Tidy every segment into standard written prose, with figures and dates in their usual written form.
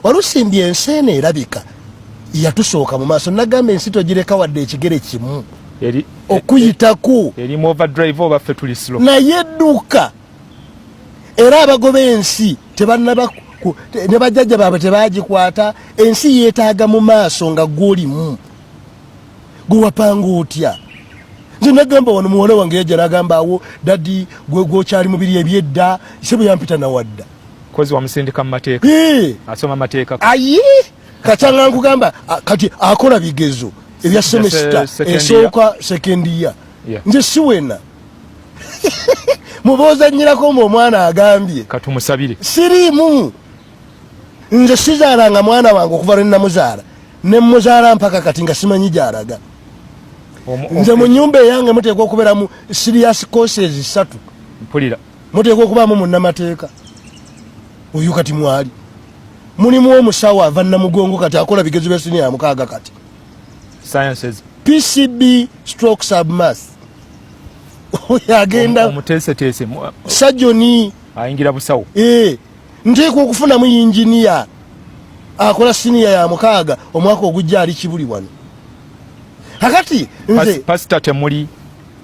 Walusimbi, ensi eno erabika yatusooka mu maaso. Nagamba ensi togireka wadde ekigere kimu okuyitaku. Erimu overdrive oba ffe tuli slow? Naye edduka, era abagoba ensi tebannaba ne bajjajja baabwe tebagikwata. Ensi yeetaaga mu maaso nga gwolimu gwewapanga otya. Nze nagamba wano, muwala wange yajja nagamba, "Awo daddy, gwe gwokyali mubiri ebyedda." Sebo yampita nawadda. Kozi wamusindika mu mateeka? Asoma mateeka? Ayi, kakyanga nkugamba, kati akola bigezo ebya semester esooka, second year. Nze siwena muboozanyirako mbu omwana agambye. Katumusabire. Siriimu. Nze sizaalanga mwana wange okuva lwe namuzaala ne muzaala mpaka kati nga simanyi gyalaga. Nze mu nyumba eyange muteekwa okubeeramu serious courses ssatu. Mpulira. Muteekwa okubaamu munnamateeka oyo kati mwali mulimu omusawo ava Namugongo, kati akola bigezo bya siniya ya mukaaga kati. Sciences. PCB stroke submath, oyo agenda. Omuteeseteese. Sajoni. Ayingira busawo. Eh, nteekwa okufunamu yinginiya akola siniya ya mukaaga omwaka ogujja, ali Kibuli wano. Kakati nze Pasita temuli?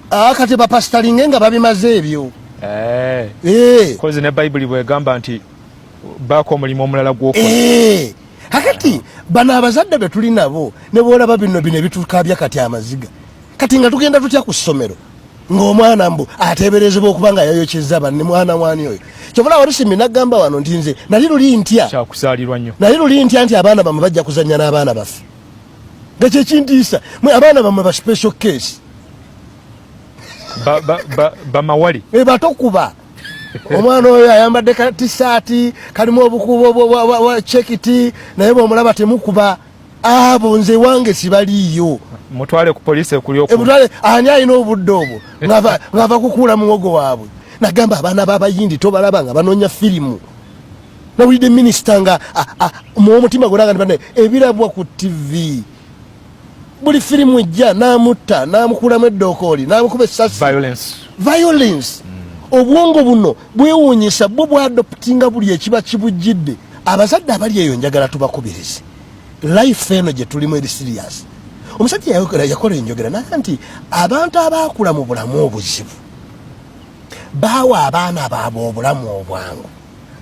Kati bapasitalinge nga babimaze ebyo. Eh. Kozi ne Bayibuli bwegamba nti baako omulimu omulala gwokola. Eh. Kakati bano abazadde be tuli nabo ne boolaba bino bino ebitukabya kati amaziga, kati nga tugenda tutya ku ssomero ng'omwana mbu ateeberezebwa okuba nga yayokyezza banne? Mwana wani oyo? Kyobula Walusimbi nagamba wano nti nze nali luli ntya. Kyakusaalirwa nnyo. Nali luli ntya nti abaana bamwe bajja kuzannya n'abaana baffe, nga kyekintiisa mwe abaana bamwe ba special case. Bamawali. E, batokuba omwana oyo ayambadde ka tisaati kalimu obukubo bwa checked, naye bwomulaba temukuba. Abo nze wange sibaliiyo. Mutwale ku poliisi ekuli oku. Mutwale ani alina obudde obwo ng'ava kukuula muwogo waabwe? Nagamba abaana b'abayindi tobalaba nga banoonya firimu. Nawulidde minisita nga muomutima gwona nga nti ebirabwa ku TV, buli firimu ejja n'amutta, n'amukulamu eddookooli, n'amukuba essasi. Violence. Violence. Obwongo buno bwewuunyisa, bwo bwadoptinga buli ekiba kibujjidde. Abazadde abali eyo njagala tubakubirize, life eno gye tulimu eri serious. Omusajja yakola enjogera naga nti abantu abaakula mu bulamu obuzibu baawa abaana baabwe obulamu obwangu.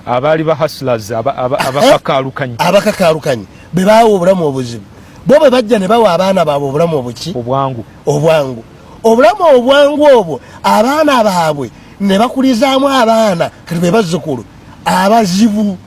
Abaali ba hustlers, abakakaalukanyi. Abakakaalukanyi be baawa obulamu obuzibu, bo bwe bajja ne bawa abaana baabwe obulamu obuki? Obwangu. Obwangu. Obulamu obwangu obwo abaana baabwe ne bakulizaamu abaana, kati be bazzukulu abazibu.